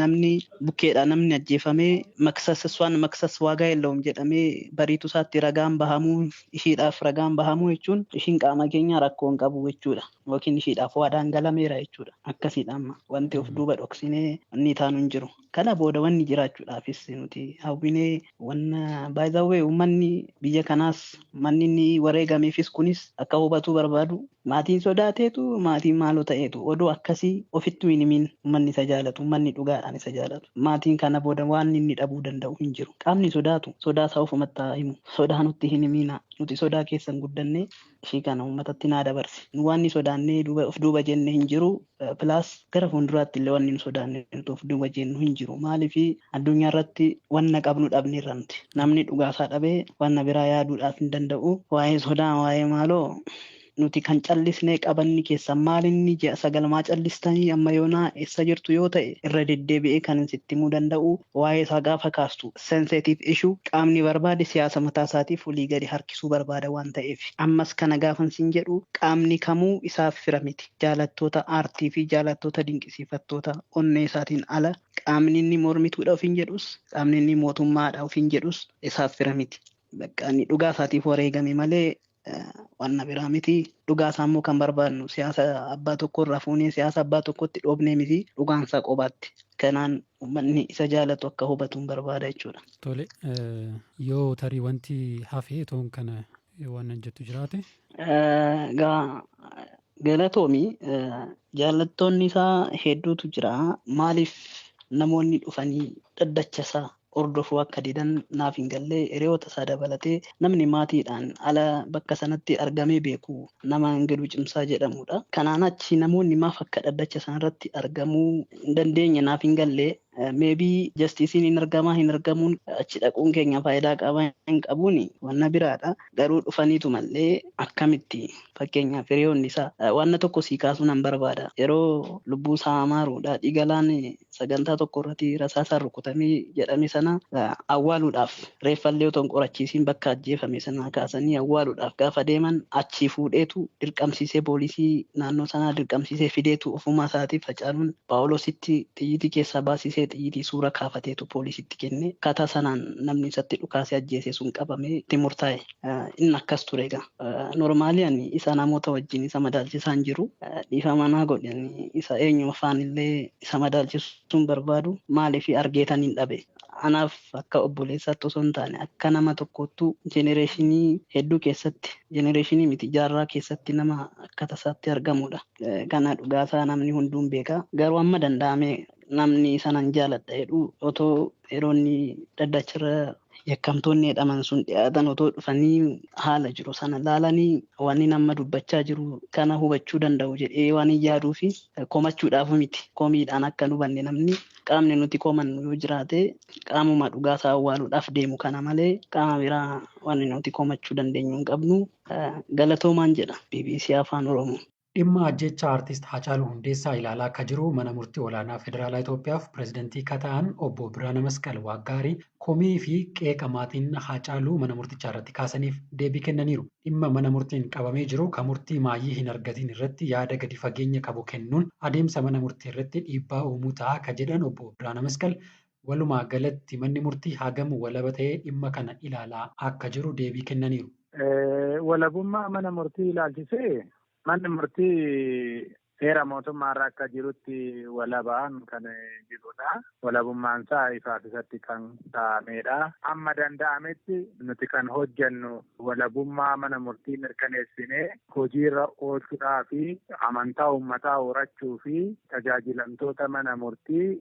Speaker 2: Namni bukkeedha, namni ajjeefamee መክሰስ እሷን መክሰስ ዋጋ የለውም jedhamee bariitu isaatti ragaan bahamuu, ishiidhaaf ragaan bahamuu jechuun ishiin qaama keenya rakkoo hin qabu jechuudha. Yookiin ishiidhaaf waadaan galameera jechuudha. Akkasiidha amma wanti of duuba dhoksinee inni taanu hin jiru. Kana booda wanni jiraachuudhaafis nuti hawwinee wanna baay'ee uummanni biyya kanaas manni inni wareegameefis kunis akka hubatuu barbaadu, maatiin sodaateetu maatiin maaloo ta'eetu odoo akkasii ofitti hin himin. Uummanni isa jaalatu, uummanni dhugaadhaan isa jaalatu, maatiin kana booda waan inni dhabuu danda'u hin jiru. Qaamni sodaatu sodaa isaa ofumatti haa himu. Sodaa nutti hin himina, nuti sodaa keessan guddanne. Ishii kana uummatatti naa dabarse. Waan sodaannee of duuba jenne hin jiru. Plus gara fuulduraatti illee wanni nu sodaanne nuti of duuba jennu hin jiru. Maaliif, addunyaa irratti wanna qabnu dhabneerra nuti. Namni dhugaasaa dhabee wanna biraa yaaduudhaaf hin danda'u. Waa'ee sodaa, waa'ee maaloo, nuti kan callisnee qabanni keessa maalinni ji'a 9 maa callistanii, amma yoonaa eessa jirtu yoo ta'e, irra deddeebi'ee kan sitti himuu danda'u, waa'ee isaa gaafa kaastu sensitive issue, qaamni barbaade siyaasa mataa isaatiif olii gadi harkisuu barbaada waan ta'eef. Ammas kana gaafan siin jedhu, qaamni kamuu isaaf fira miti. Jaalattoota aartii fi jaalattoota dinqisiifattoota onnee isaatiin ala qaamni inni mormituudha ofiin jedhus, qaamni inni mootummaadha ofiin jedhus isaaf fira miti. Bakka inni dhugaa isaatiif wareegame malee wanna biraa miti. Dhugaa isaa immoo kan barbaadnu siyaasa abbaa tokko irraa fuunee siyaasa abbaa tokkotti dhoobnee miti, dhugaan isaa qobaatti. Kanaan uummanni isa jaalatu akka hubatu hin barbaada jechuudha.
Speaker 1: Tole, yoo tarii wanti hafee toon kana waan jettu jiraate.
Speaker 2: Gaa galatoomi, jaallattoonni isaa hedduutu jira. Maaliif namoonni dhufanii dhaddacha isaa hordofuu akka didan naaf hin gallee. Hiriyoota isaa dabalatee namni maatiidhaan ala bakka sanatti argamee beeku nama Ingiluu Cimsaa jedhamudha. Kanaan achi namoonni maaf akka dhaddacha sanarratti argamuu hin dandeenye naaf hin gallee. Maybe justiceiin hin argamaa hin argamuun, achi dhaquun keenya faayidaa qaba hin qabuun wanna biraadha. Garuu dhufaniitu mallee akkamitti, fakkeenyaaf hiriyoonni isaa, wanna tokko sii kaasuu nan barbaada. Yeroo lubbuu isaa amaaru daadhii galaan sagantaa tokko irratti rasaasaan rukutamee jedhame sana awwaaluudhaaf, reeffallee otoo hin qorachiisiin bakka ajjeefame sana kaasanii awwaaluudhaaf gaafa deeman, achii fuudheetu dirqamsiisee, poolisii naannoo sanaa dirqamsiisee fideetu, ofumaa isaatiif Hacaaluun Paawuloositti xiyyitii keessaa baasisee xiyyitii suura kaafateetu poolisitti kenne. Akkaataa sanaan namni isatti dhukaasee ajjeese sun qabamee itti murtaa'e. Inni akkas ture egaa. Normally ani isa namoota wajjin isa madaalchisaan jiru. Dhiifama naa godhe, ani isa eenyuma faanillee isa madaalchisuun barbaadu. Maaliif, argeetan hin dhabe. Anaaf akka obboleessaatti osoo hin taane akka nama tokkottuu jenereeshinii hedduu keessatti, jenereeshinii miti jaarraa keessatti nama akka tasaatti argamudha. Kana dhugaasaa namni hunduun beeka. Garuu amma danda'ame namni sanan jaaladha jedhu otoo yeroo inni daddacharra yakkamtoonni jedhaman sun dhiyaatan otoo dhufanii haala jiru sana laalanii waan nama dubbachaa jiru kana hubachuu danda'u jedhee waan hin yaaduu fi komachuudhaaf miti. Komiidhaan akka nu hubanne namni qaamni nuti komannu yoo jiraate qaamuma dhugaasaa awwaaluudhaaf deemu kana malee qaama biraa waan nuti komachuu dandeenyu hin qabnu. Galatoomaan jedha BBC Afaan Oromoo.
Speaker 1: Dhimma ajjeechaa Aartist Haacaaluu Hundeessaa ilaalaa akka jiru mana murtii olaanaa Federaalaa Itoophiyaaf pireezidantii kan ta'an obbo Birhaana Masqal Waaggaarii komii fi qeeqa maatiin Haacaaluu mana murtichaa irratti kaasaniif deebii kennaniiru. Dhimma mana murtiin qabamee jiru kan murtii maayii hin argatin irratti yaada gadi fageenya qabu kennuun adeemsa mana murtii irratti dhiibbaa uumuu ta'a kan jedhan obbo Birhaana Masqal walumaa galatti manni murtii hagam walaba ta'ee dhimma kana ilaalaa akka jiru deebii kennaniiru.
Speaker 3: Walabummaa mana murtii ilaalchisee manni murtii seera mootummaarra akka jirutti walabaan kan jirudha. Walabummaan isaa ifaaf ifatti kan kaa'amedha. Amma danda'ametti nuti kan hojjennu walabummaa mana murtii mirkaneessinee hojiirra oolchuudhaa fi amantaa uummataa horachuu fi tajaajilamtoota mana murtii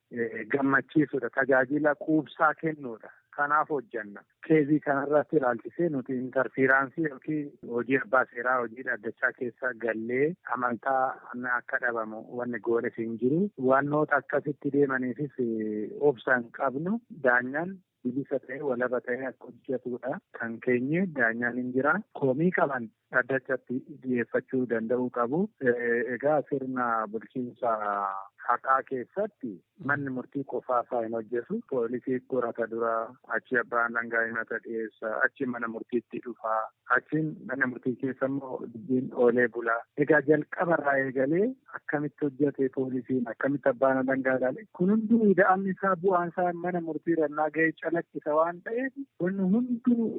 Speaker 3: gammachiisudha. Tajaajila quubsaa kennuudha. Kanaaf hojjenna. Keezii kanarratti ilaalchisee nuti intarfiiraansii yookiin hojii abbaa seeraa hojii dhaddachaa keessa gallee amantaa akka dhabamu wanni goones hin jiru. Wannoota akkasitti deemaniifis obsa hin qabnu. Daanyaan bilisa ta'ee walaba ta'ee akka hojjetudha. Kan keenye daanyaan hin jira. Komii qaban dhaddachatti dhiyeeffachuu danda'uu qabu. Egaa sirna bulchiinsa haqaa keessatti manni murtii qofaasaa hin hojjetu. Poolisii qorata dura, achi abbaan alangaa himata dhiyeessa, achi mana murtiitti dhufa, achiin mana murtii keessa immoo dubbiin oolee bula. Egaa jalqabarraa eegalee akkamitti hojjete poolisiin, akkamitti abbaan alangaa ilaale, kun hunduu ida'amni isaa bu'aan isaa mana murtii irraa ga'ee calaqqisa waan ta'eef wanni hunduu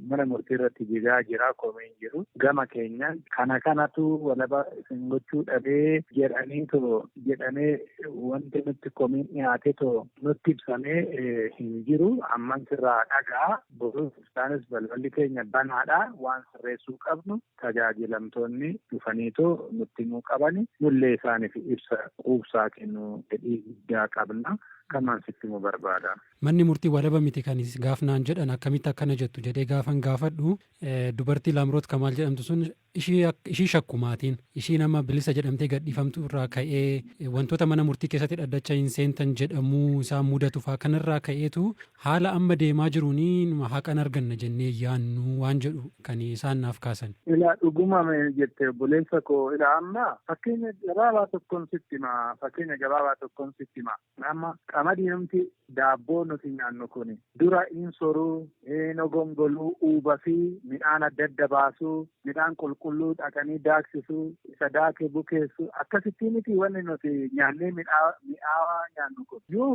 Speaker 3: mana murtii irratti jigaa jira, komeen jiru. Gama keenyaan kana kanatu walaba isin gochuu dhabee jedhaniitoo jedhamee wanti nutti komiin dhiyaate too nutti ibsamee hin jiru. Amman sirraa dhagaa boruuf isaanis balballi keenya banaadha. Waan sirreessuu qabnu tajaajilamtoonni dhufaniitoo nutti himuu qabani. Nullee isaaniif ibsa quubsaa kennuu fedhii guddaa qabna. Kamaan sitti himuu barbaada.
Speaker 1: Manni murtii walaba miti kan gaafnaan jedhan akkamitti akkana jettu jedhee gaafan gaafadhu dubartii Laamroot Kamaal jedhamtu sun ishii shakku maatiin ishii nama bilisa jedhamtee gadhiifamtu irraa ka'ee wantoota mana murtii keessatti dhaddacha hin seentan jedhamuu isaa mudatu fa'aa kanarraa ka'eetu haala amma deemaa jiruun haqan arganna jennee yaannu waan jedhu kan isaan naaf kaasan.
Speaker 3: Ilaa dhuguma jette obboleessa koo, ilaa amma fakkeenya gabaabaa tokkoon sitti hima, fakkeenya gabaabaa tokkoon sitti hima. Amma qamadiinumti daabboo nuti nyaannu kun dura in soruu, in ogongoluu, uuba fi midhaan adda adda baasuu, midhaan qulqulluu dhaqanii daaksisuu, isa daakee bukeessuu, akkasitti miti wanni nuti nyaannee mi'aawaa nyaannu kun. Yoo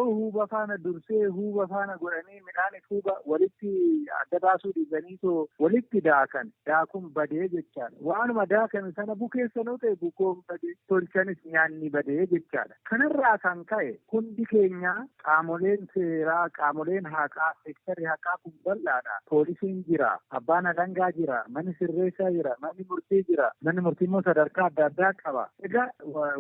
Speaker 3: huuba faana dursee huuba faana godhanii midhaan huuba walitti adda baasuu dhiisanii too walitti daakan, daakuun badee jechaadha. Waanuma daakame sana bukeessanoo ta'e bukoon badee, tolchanis nyaanni badee jechaadha. Kanarraa kan ka'e hundi keenya qaamoleen seeraa, qaamoleen haqaa, seektarri haqaa kun bal'aadha. Poolisiin jira, abbaan alangaa jira, manni sirreessaa jira, manni murtii jira, manni murtii immoo sadarkaa adda addaa qaba. Egaa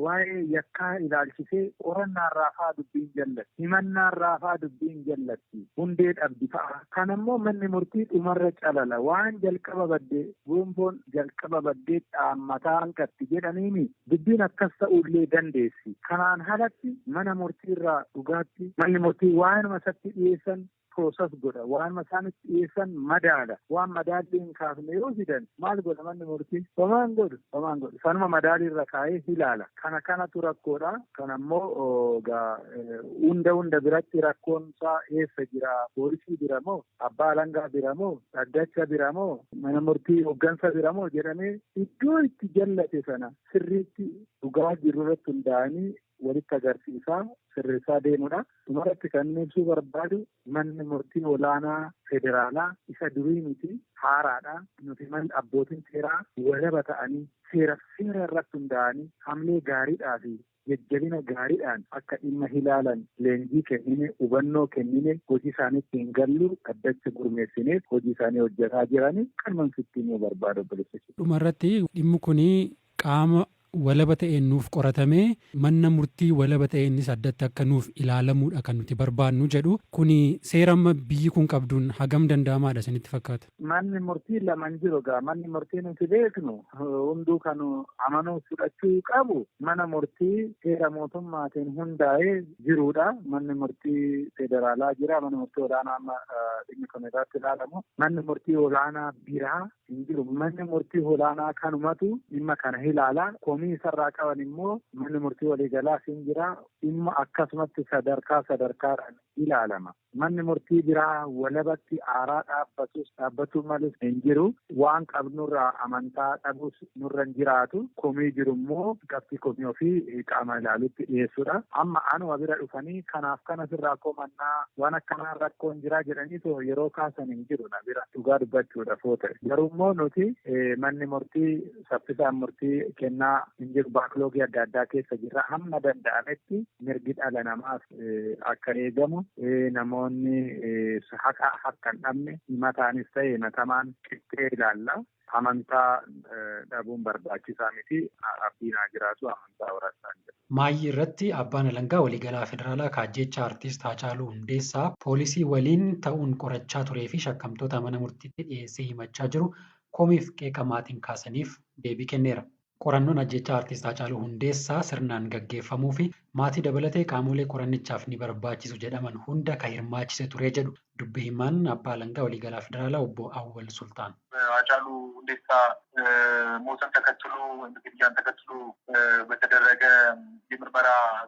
Speaker 3: waa'ee yakkaa ilaalchisee qorannaarraa fa'aa dubbiin jallatti, himannaarraa fa'aa dubbiin jallatti, hundee dhabdi fa'a. Kanammoo manni murtii dhumarra calala. Waan jalqaba baddee gonfoon jalqaba baddee dhaammataa hanqatti jedhaniini dubbiin akkas ta'uullee dandeessi. Kanaan alatti mana murtiirraa dhugaatti manni murtii waanuma isatti dhiyeessan prooses godha, waanuma isaanitti dhiyeessan madaala. Waan madaalli hin kaafne yoo fidan maal godha manni murtii? Homaan godhu, homaan godhu. Sanuma madaaliirra kaa'ee ilaala. Kana kanatu rakkoodha. Kanammoo hunda biratti rakkoon isaa eessa jira? Poolisii bira moo? Abbaa alangaa bira moo? Dhaddacha bira moo? Mana murtii hooggansa bira moo? Jedhamee iddoo itti jallate sana sirriitti dhugaa jiru irratti hundaa'anii walitti agarsiisaa sirreessaa deemudha. Dhumarratti kan inni ibsuu barbaadu manni murtii olaanaa federaalaa isa durii miti, haaraadha. Nuti manni abbootiin seeraa walaba ta'anii seera irratti hundaa'anii hamlee gaariidhaa fi Jajjabina gaariidhaan akka dhimma ilaalan leenjii kennine, hubannoo kennine, hojii isaaniitti hin gallu addacha gurmeessineef hojii isaanii hojjetaa jiranii kan sitti himuu barbaadu, obboleessa.
Speaker 1: Dhumarratti, dhimmi kun qaama walaba ta'een nuuf qoratamee, mana murtii walaba ta'eenis addatti akka nuuf ilaalamuudha kan nuti barbaannu jedhu. Kuni seera amma biyyi kun qabduun hagam danda'amaadha isinitti fakkaata?
Speaker 3: Manni murtii lama hin jiru gaa. Manni murtii nuti beeknu, hunduu kan amanuu fudhachuu qabu, mana murtii seera mootummaatiin hundaa'ee jirudha. Manni murtii federaalaa jira. Manni murtii olaanaa amma dhimmi kun irratti ilaalamu. Manni murtii olaanaa biraa hin jiru. Manni murtii olaanaa kanumatu dhimma kana ilaala. Komii isarraa qaban immoo manni murtii waliigalaas hin jira. Dhimma akkasumatti sadarkaa sadarkaadhaan ilaalama. Manni murtii biraa walabatti aaraa dhaabbatus dhaabbatuu malus hin jiru. Waan qabnurraa amantaa dhabus nurra hin jiraatu. Komii jiru immoo qabxii komii ofii qaama ilaalutti dhiyeessuudha. Amma anuma bira dhufanii kanaaf kana sirraa komannaa, waan akkanaa rakkoon jiraa jedhanii yeroo kaasan hin jiru na bira, dhugaa dubbachuudhaaf yoo ta'e. Garuu immoo nuti manni murtii saffisaan murtii kennaa hin jiru, backlog adda addaa keessa jirra. Hamma danda'ametti mirgi dhala namaaf akka eegamu, namoonni haqa harka hin dhabne, himataanis ta'e himatamaan qixxee ilaalla. Amantaa dhabuun barbaachisaa miti. Abdiin haa jiraatu, amantaa horachaa hin jiru.
Speaker 1: Maayyii irratti abbaan alangaa waliigalaa federaalaa kaajjecha artiist Haacaaluu Hundeessaa poolisii waliin ta'uun qorachaa turee fi shakkamtoota mana murtiitti dhiyeessee himachaa jiru komiif qeeqa maatiin kaasaniif deebii kenneera. Qorannoon ajjechaa artiist Haacaaluu Hundeessaa sirnaan gaggeeffamuu fi maatii dabalatee qaamolee qorannichaaf ni barbaachisu jedhaman hunda kan hirmaachise ture jedhu dubbi himaan abbaa alangaa waliigalaa federaalaa obbo Awwal Sultaan.
Speaker 4: ሃጫሉ ሁንዴሳ ሞትን ተከትሎ ወይም ግድያን ተከትሎ በተደረገ የምርመራ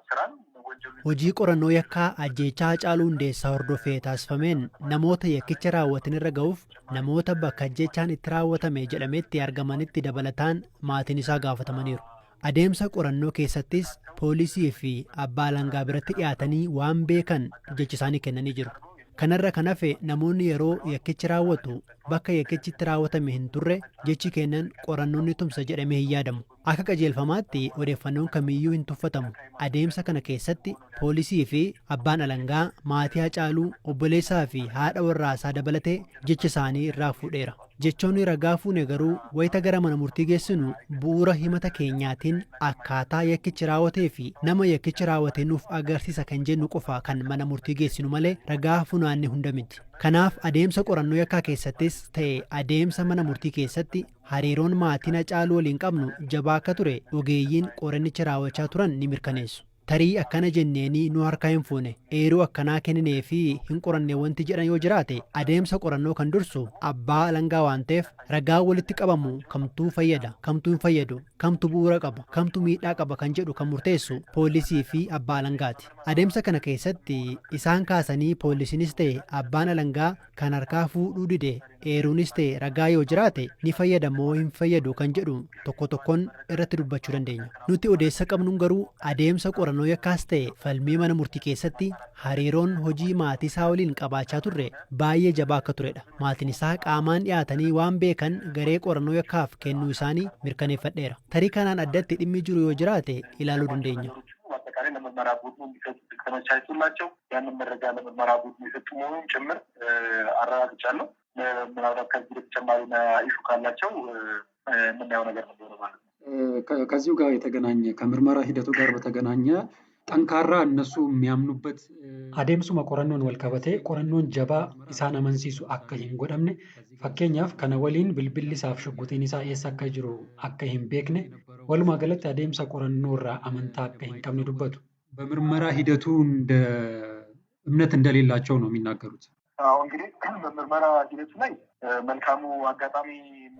Speaker 4: ስራ ወንጀሉ
Speaker 5: Hojii qorannoo yakkaa ajjeechaa Haacaaluu Hundeessaa hordofee taasifameen namoota yakkicha raawwatan irra ga'uuf namoota bakka ajjeechaan itti raawwatame jedhametti argamanitti dabalataan maatiin isaa gaafatamaniiru. Adeemsa qorannoo keessattis poolisii fi abbaa alangaa biratti dhiyaatanii waan beekan jecha isaanii kennanii jiru. Kanarra kan hafe, namoonni yeroo yakkichi raawwatu bakka yakkichi itti raawwatame hin turre jechi kennan qorannoon ni tumsa jedhamee hin yaadamu. Akka qajeelfamaatti odeeffannoon kamiyyuu hin tuffatamu. Adeemsa kana keessatti poolisii fi abbaan alangaa maatii Hacaaluu, obboleessaa fi haadha warraasaa dabalatee jecha isaanii irraa fuudheera. Jechoonni ragaa fuune garuu wayita gara mana murtii geessinu bu'uura himata keenyaatiin akkaataa yakkichi raawwatee fi nama yakkichi raawwate nuuf agarsiisa kan jennu qofa kan mana murtii geessinu malee ragaa funaanne hunda miti. Kanaaf adeemsa qorannoo yakkaa keessattis ta'e adeemsa mana murtii keessatti hariiroon maatiin Hacaaluu waliin qabnu jabaa akka ture ogeeyyiin qorannicha raawwachaa turan ni mirkaneessu. Tarii akkana jenneenii nu harkaa hin fuune, eeruu akkanaa kenninee fi hin qoranne wanti jedhan yoo jiraate, adeemsa qorannoo kan dursu abbaa alangaa waan ta'eef ragaa walitti qabamu kamtuu fayyada, kamtuu hin fayyadu, kamtu bu'uura qaba, kamtu miidhaa qaba kan jedhu kan murteessu poolisii fi abbaa alangaati. Adeemsa kana keessatti isaan kaasanii poolisiinis ta'e abbaan alangaa kan harkaa fuudhuu dide eeruunis ta'e ragaa yoo jiraate, ni fayyada moo hin fayyadu kan jedhu tokko tokkoon irratti dubbachuu dandeenya. Nuti odeessa qabnuun garuu adeemsa qorannoo yakkaas ta'e falmii mana murtii keessatti hariiroon hojii maatii isaa waliin qabaachaa turre baay'ee jabaa akka turedha. Maatiin isaa qaamaan dhiyaatanii waan beekan garee qorannoo yakkaaf kennuu isaanii mirkaneeffadheera. Tarii kanaan addatti dhimmi jiru yoo jiraate ilaaluu dandeenya.
Speaker 4: በአጠቃላይ ለምርመራ ቡድኑ እንዲሰጡ ተመቻችቶላቸው ያንን መረጃ ለምርመራ ቡድኑ የሰጡ መሆኑን ጭምር አረጋግጫለሁ። ምናልባት ከዚህ በተጨማሪ issue ካላቸው የምናየው ነገር ነው የሚሆነው ማለት ነው።
Speaker 1: ከዚሁ ጋር የተገናኘ፣ ከምርመራ ሂደቱ ጋር በተገናኘ ጠንካራ እነሱ የሚያምኑበት adeemsuma qorannoon wal qabatee qorannoon jabaa isaan amansiisu akka hin godhamne, fakkeenyaaf kana waliin bilbilli isaaf shugguxiin isaa eessa akka jiru akka hin beekne, walumaa galatti adeemsa qorannoo irraa amantaa akka hin qabne dubbatu. በምርመራ ሂደቱ እንደ እምነት እንደሌላቸው ነው የሚናገሩት።
Speaker 4: አዎ፣ እንግዲህ በምርመራ ሂደቱ ላይ መልካሙ አጋጣሚ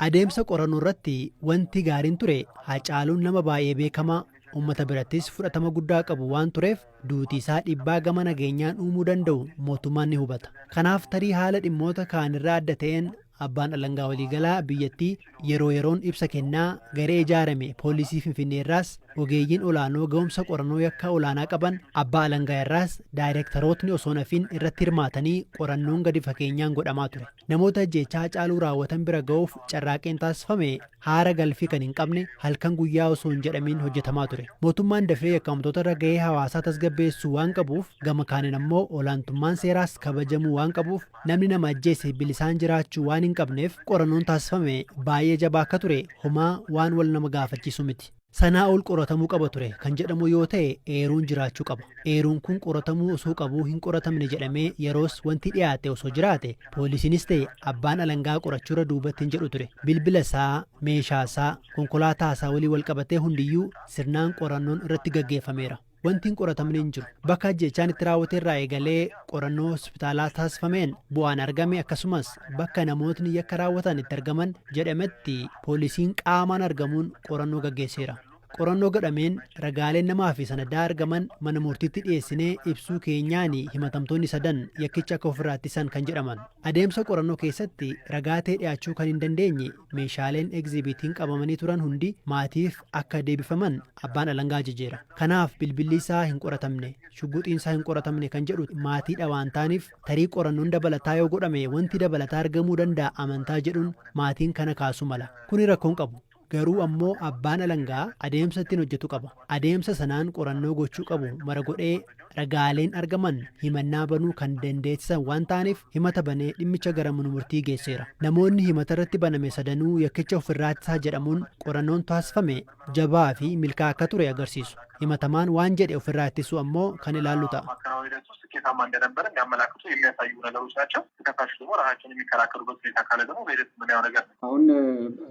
Speaker 5: Adeemsa qorannoo irratti wanti gaariin ture, Hacaaluun nama baay'ee beekamaa, uummata birattis fudhatama guddaa qabu waan tureef duuti isaa dhiibbaa gama nageenyaan uumuu danda'u mootummaan ni hubata. Kanaaf tarii haala dhimmoota kaanirraa adda ta'een abbaan alangaa waliigalaa biyyattii yeroo yeroon ibsa kennaa, garee ijaarame poolisii Finfinneerraas Ogeeyyiin olaanoo ga'umsa qorannoo yakkaa olaanaa qaban, abbaa alangaa irraas daayirektarootni osoo nafiin irratti hirmaatanii qorannoon gadi fageenyaan godhamaa ture. Namoota ajjeechaa Hacaaluu raawwatan bira ga'uuf carraaqeen taasifame haara galfii kan hin qabne, halkan guyyaa osoo hin jedhamiin hojjetamaa ture. Mootummaan dafee yakkamtoota irra gahee hawaasaa tasgabbeessuu waan qabuuf, gama kaaniin ammoo olaantummaan seeraas kabajamuu waan qabuuf, namni nama ajjeese bilisaan jiraachuu waan hin qabneef, qorannoon taasifame baay'ee jabaa akka ture homaa waan wal nama gaafachiisu miti. Sanaa ol qoratamuu qaba ture kan jedhamu yoo ta'e eeruun jiraachuu qaba. Eeruun kun qoratamuu osoo qabuu hin qoratamne jedhamee yeroos wanti dhiyaate osoo jiraate, poolisiinis ta'e abbaan alangaa qorachuurra duubatti hin jedhu ture. Bilbila isaa, meeshaa isaa, konkolaataa isaa walii wal qabatee hundiyyuu sirnaan qorannoon irratti gaggeeffameera. Wanti hin qoratamne hin jiru. Bakka ajjeechaan itti raawwate irraa eegalee qorannoo hospitaalaa taasifameen bu'aan argame, akkasumas bakka namootni yakka raawwatan itti argaman jedhametti poolisiin qaamaan argamuun qorannoo gaggeesseera. Qorannoo godhameen ragaaleen namaa fi sanadaa argaman mana murtiitti dhiyeessinee ibsuu keenyaan himatamtoonni sadan yakkicha akka ofirraa ittisan kan jedhaman. Adeemsa qorannoo keessatti ragaa ta'e dhiyaachuu kan hin dandeenye meeshaaleen egzibiitiin qabamanii turan hundi maatiif akka deebifaman abbaan alangaa ajajeera. Kanaaf bilbilli isaa hin qoratamne, shugguxiin isaa hin qoratamne kan jedhu maatiidha waan ta'aniif, tarii qorannoon dabalataa yoo godhame wanti dabalataa argamuu danda'a amantaa jedhuun maatiin kana kaasuu mala. Kuni rakkoon qabu. Garuu ammoo abbaan alangaa adeemsa ittiin hojjetu qaba. Adeemsa sanaan qorannoo gochuu qabu mara godhee ragaaleen argaman himannaa banuu kan dandeessisan waan ta'aniif himata banee dhimmicha gara mana murtii geesseera. Namoonni himata irratti baname sadanuu yakkicha ofirraa ittisaa jedhamuun qorannoon taasifame jabaa fi milkaa'aa akka ture agarsiisu. Himatamaan waan jedhe ofirraa ittisuu ammoo kan ilaallu ta'a.
Speaker 4: ማከናወን ሂደቱ ስኬታማ እንደነበረ የሚያመላክቱ የሚያሳዩ ነገሮች ናቸው። ተከሳሾች ደግሞ ራሳቸውን የሚከላከሉበት ሁኔታ ካለ ደግሞ በሂደት የምናየው ነገር ነው።
Speaker 6: አሁን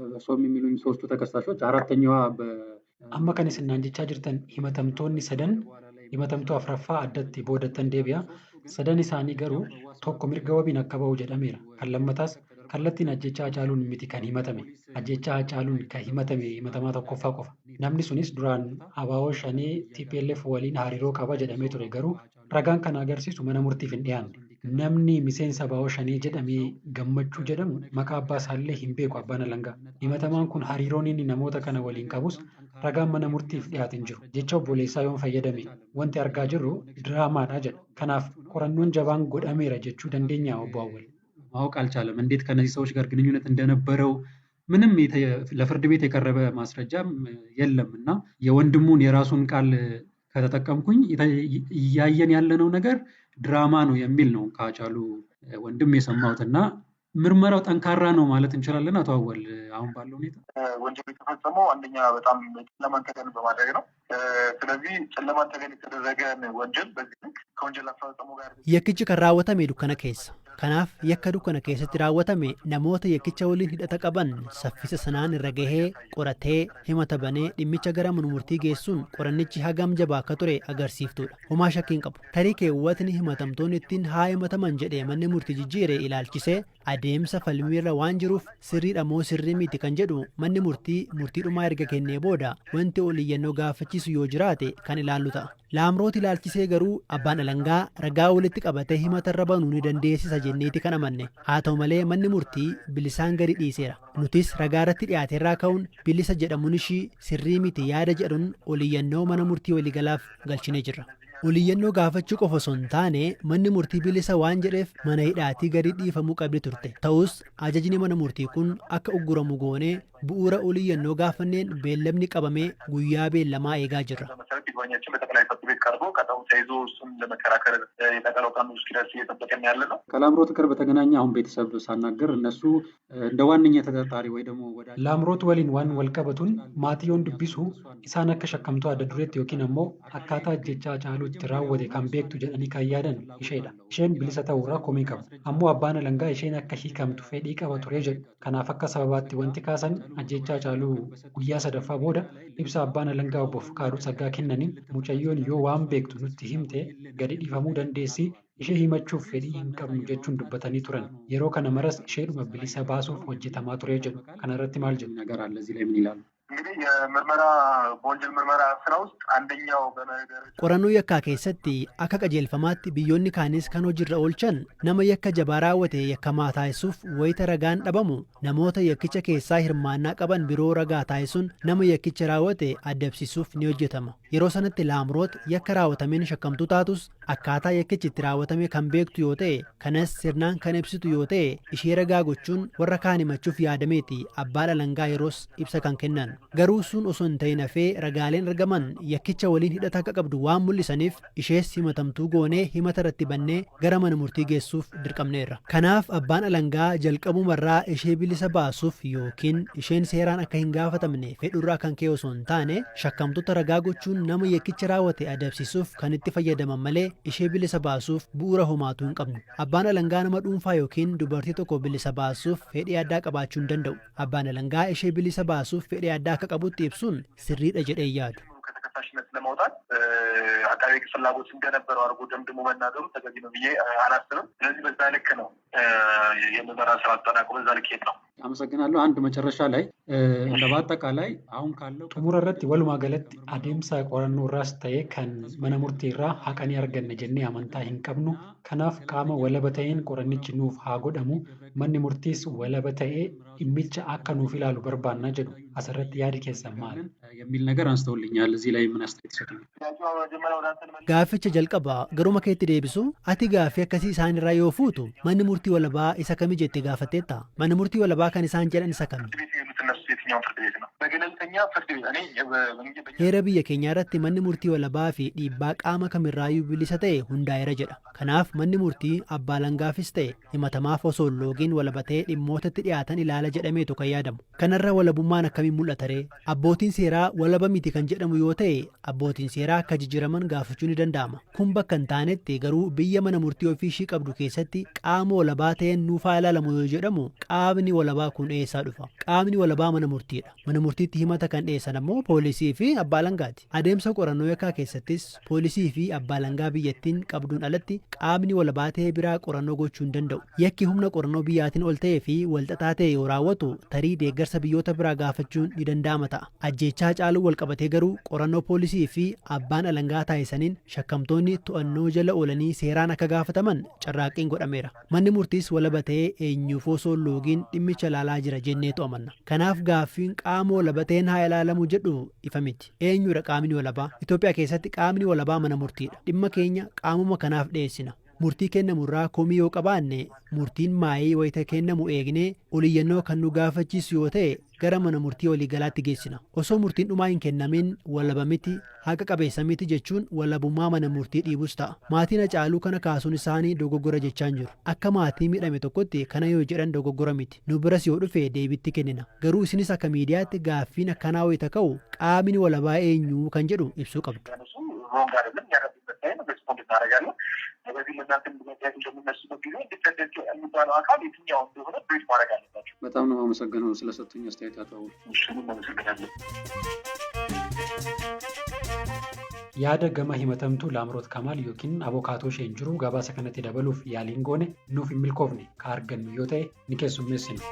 Speaker 6: እርስዎም የሚሉኝ ሶስቱ ተከሳሾች አራተኛዋ
Speaker 1: Amma kan isin naan jechaa jirtan himatamtoonni sadan, himatamtuu afuraffaa addatti boodattan deebi'a. Sadan isaanii garuu tokko mirga wabiin akka bahu jedhameera. Kan lammataas kallattiin ajjechaa Hacaaluun miti kan himatame. Ajjechaa Hacaaluun kan himatame himatamaa tokkoffaa qofa. Namni sunis duraan ABO Shanee TPLF waliin hariiroo qaba jedhamee ture, garuu ragaan kana agarsiisu mana murtiif hin dhiyaanne. Namni miseensa ABO Shanee jedhamee Gammachuu jedhamu maqaa abbaa isaallee hin beeku abbaan alangaa. Himatamaan kun hariiroon inni namoota kana waliin qabus ragaan mana murtiif dhiyaate hin jiru. Jecha obboleessaa yoon fayyadame, wanti argaa jirru diraamaadha jedha. Kanaaf qorannoon jabaan godhameera jechuu dandeenya, obbo Awwal?
Speaker 6: ማወቅ አልቻለም። እንዴት ከነዚህ ሰዎች ጋር ግንኙነት እንደነበረው ምንም ለፍርድ ቤት የቀረበ ማስረጃም የለም እና የወንድሙን የራሱን ቃል ከተጠቀምኩኝ እያየን ያለነው ነገር ድራማ ነው የሚል ነው ከሃጫሉ ወንድም የሰማሁት። እና ምርመራው ጠንካራ ነው ማለት እንችላለን አቶ አወል፣ አሁን ባለው ሁኔታ?
Speaker 4: ወንጀሉ የተፈጸመው አንደኛ በጣም ጨለማን ተገን በማድረግ ነው። ስለዚህ ጨለማን ተገን የተደረገን ወንጀል በዚህ ልክ ከወንጀል አፈጻጸሙ ጋር
Speaker 5: Yakkichi kan raawwatame dukkana keessa. Kanaaf yakka dukkana keessatti raawwatame namoota yakkicha waliin hidhata qaban saffisa sanaan irra gahee qoratee himata banee dhimmicha gara mana murtii geessuun qorannichi hagam jabaa akka ture agarsiiftuudha. Homaa shakkii hin qabu. Tarii keewwatni himatamtoonni ittiin haa himataman jedhee manni murtii jijjiire ilaalchisee adeemsa falmiirra waan jiruuf, sirriidha moo sirrii miti kan jedhu manni murtii murtii dhumaa erga kennee booda wanti ol iyyannoo gaafachiisu yoo jiraate kan ilaallu ta'a. Laamroot ilaalchisee garuu abbaan alangaa ragaa walitti qabatee himatarra banuu ni dandeessisa jenneeti kan amanne. Haa ta'u malee manni murtii bilisaan gadi dhiiseera. Nutis ragaa irratti dhiyaateerraa ka'uun bilisa jedhamuun ishii sirrii miti yaada jedhuun oliyyannoo mana murtii waliigalaaf galchinee jirra. Oliyyannoo gaafachuu qofa osoo hin taane, manni murtii bilisa waan jedheef mana hidhaatii gadi dhiifamuu qabdi turte. Ta'us ajajni mana murtii kun akka ugguramu goonee bu'uura oliyyannoo gaafanneen beellamni qabamee guyyaa beellamaa eegaa jirra.
Speaker 4: መሰረት ይግባኛችን በጠቅላይ ፍርድ ቤት ቀርቦ ቀጠሮ ተይዞ እሱን ለመከራከር የቀጠሮ ቀኑ እስኪደርስ እየጠበቅን ያለ ነው።
Speaker 6: ከላምሮት ጋር በተገናኘ አሁን ቤተሰብ ሳናገር እነሱ እንደ ዋነኛ ተጠርጣሪ ወይ ደግሞ ወዳጅ
Speaker 1: Laamroot waliin waan wal qabatuun maatii yoon dubbisu, isaan akka shakkamtuu adda dureetti yookiin ammoo akkaataa ajjechaa Hacaaluu itti raawwate kan beektu jedhanii kan yaadan isheedha. Isheen bilisa ta'uurraa komii qabu. Ammoo abbaan alangaa isheen akka hiikamtu fedhii qaba ture jedhu. Kanaaf akka sababaatti wanti kaasan ajjechaa Hacaaluu guyyaa sadaffaa booda ibsa abbaan alangaa obbo Fqaaduu Tsaggaa kennaniin, mucayyoon yoo waan beektu nutti himte gadi dhiifamuu dandeessi, ishee himachuuf fedhii hin qabnu jechuun dubbatanii turan. Yeroo kana maras isheedhuma bilisa baasuuf hojjetamaa ture jedhu. Kana irratti maal jedhu?
Speaker 6: ነገር አለ። እዚህ ላይ ምን ይላሉ?
Speaker 4: እንግዲህ የምርመራ በወንጀል ምርመራ ስራ ውስጥ አንደኛው በመደረጃ
Speaker 5: Qorannoo yakkaa keessatti akka qajeelfamaatti biyyoonni kaanis kan hojiirra oolchan nama yakka jabaa raawwate yakkamaa taasisuuf wayita ragaan dhabamu namoota yakkicha keessaa hirmaannaa qaban biroo ragaa taasisuun nama yakkicha raawwate adabsiisuuf ni hojjetama. Yeroo sanatti Laamroot yakka raawwatameen shakkamtuu taatus, akkaataa yakkichi itti raawwatame kan beektu yoo ta'e, kanas sirnaan kan ibsitu yoo ta'e, ishee ragaa gochuun warra kaan himachuuf yaadameeti abbaan alangaa yeroos ibsa kan kennan. Garuu sun osoo hin ta'in hafee ragaaleen argaman yakkicha waliin hidhata akka qabdu waan mul'isaniif ishees himatamtuu goonee himata irratti bannee gara mana murtii geessuuf dirqamneerra. Kanaaf abbaan alangaa jalqabumarraa ishee bilisa baasuuf yookiin isheen seeraan akka hin gaafatamne fedhurraa kan ka'e osoo hin taane, shakkamtoota ragaa gochuun nama yakkicha raawwate adabsiisuuf kan itti fayyadaman malee ishee bilisa baasuuf bu'uura homaatuu hin qabnu. Abbaan alangaa nama dhuunfaa yookiin dubartii tokko bilisa baasuuf fedhii addaa qabaachuu hin danda'u. Abbaan alangaa ishee bilisa baasuuf fedhii addaa akka qabutti ibsuun sirriidha jedhee yaadu.
Speaker 4: ከተከሳሽነት ለማውጣት አቃቤ ሕግ ፍላጎት እንደነበረው አድርጎ ደምድሞ መናገሩ ተገቢ ነው ብዬ አላስብም። ስለዚህ በዛ ልክ ነው የምርመራ ስራ አጠናቆ በዛ ልክ ሄድ ነው።
Speaker 6: አመሰግናለሁ። አንድ መጨረሻ ላይ እንደ በአጠቃላይ አሁን ካለው
Speaker 1: Xumura irratti, walumaa galatti adeemsa qorannoo irraas ta'e kan mana murtii irraa haqa ni arganna jennee amantaa hin qabnu. Kanaaf qaama walaba ta'een qorannichi nuuf haa godhamu. Manni murtiis walaba ta'ee dhimmicha akka nuuf ilaalu barbaanna jedhu. Asirratti yaadi keessan maali?
Speaker 6: የሚል ነገር አንስተውልኛል። እዚህ ላይ ምን አስተያየት ይሰጡኛል?
Speaker 5: Gaafficha jalqabaa garuma keetti deebisu, ati gaaffii akkasii isaan irraa yoo fuutu manni murtii walabaa isa kami jettee gaafatteetta? Manni murtii walabaa kan isaan jedhan isa kami?
Speaker 4: ፍርድ ቤት የሄዱት እነሱ የትኛውን ፍርድ ቤት ነው? በገለልተኛ ፍርድ ቤት እኔ
Speaker 5: Heera biyya keenyaa irratti manni murtii walabaa fi dhiibbaa qaama kamirraayyuu bilisa ta'e hundaa'eera jedha. Kanaaf manni murtii abbaa alangaafis ta'e himatamaaf osoo hin loogiin walabatee dhimmootatti dhiyaatan ilaala jedhameetu kan yaadamu. Kanarra walabummaan akkamiin mul'ata ree? Abbootiin seeraa walaba miti kan jedhamu yoo ta'e, abbootiin seeraa akka jijjiiraman gaafachuu ni danda'ama. Kun bakka hin taanetti garuu biyya mana murtii ofii ishii qabdu keessatti qaama walabaa ta'een nuufaa ilaalamu yoo jedhamu, qaamni walabaa kun eessaa dhufa? Qaamni walabaa mana murtiidha. Mana murtiitti himata kan dhiyeessan ammoo poolisii fi abbaa alangaati. Adeemsa qorannoo yakkaa keessattis poolisii fi abbaa alangaa biyyattiin qabduun alatti qaamni walabaa ta'e biraa qorannoo gochuu hin danda'u. Yakki humna qorannoo biyyaatiin ol ta'ee fi walxaxaa ta'e yoo raawwatu, tarii deeggarsa biyyoota biraa gaafachuun ni danda'ama ta'a. Ajjeechaa Haacaaluu walqabatee garuu qorannoo poolisii fi abbaan alangaa taasisaniin shakkamtoonni to'annoo jala oolanii seeraan akka gaafataman carraaqqiin godhameera. Manni murtiis walaba ta'ee eenyuuf osoo hin loogiin dhimmicha ilaalaa jira jenneetu amanna. Kanaaf gaaffiin qaama walaba ta'een haa ilaalamu jedhu ifa miti. Eenyudha qaamni walabaa? Itoophiyaa keessatti qaamni walabaa mana murtiidha. Dhimma keenya qaamuma kanaaf dhiyeessina. Murtii kennamurraa komii yoo qabaanne, murtiin maayii wayita kennamu eegnee oliyyannoo kan nu gaafachiisu yoo ta'e gara mana murtii waliigalaatti geessina. Osoo murtiin dhumaa hin kennamin walaba miti, haqa qabeessa miti jechuun walabummaa mana murtii dhiibus ta'a. Maatiin Hacaaluu kana kaasuun isaanii dogoggora jechaan jiru. Akka maatii miidhame tokkotti kana yoo jedhan dogoggora miti. Nu biras yoo dhufe deebitti kennina. Garuu isinis akka miidiyaatti gaaffiin akkanaa wayita ka'u qaamni walabaa eenyu kan jedhu ibsuu qabdu.
Speaker 4: Wrong አይደለም ያረቡበት time respond እናደርጋለን። በዚህ ለእናንተ ጥያቄ በሚነሱበት ጊዜ independent የሚባለው አካል የትኛው እንደሆነ brief ማድረግ አለባቸው።
Speaker 6: በጣም ነው የማመሰግነው ስለሰጡኝ አስተያየት አቶ አወል።
Speaker 4: እሺ፣ እኔም አመሰግናለሁ።
Speaker 1: Yaada gama himatamtuu Laamroot Kamaal yookiin abokaatoo isheen jiru gabaasa kanatti dabaluuf yaaliin goone nuuf hin milkoofne. Ka argannu yoo ta'e ni keessummeessina.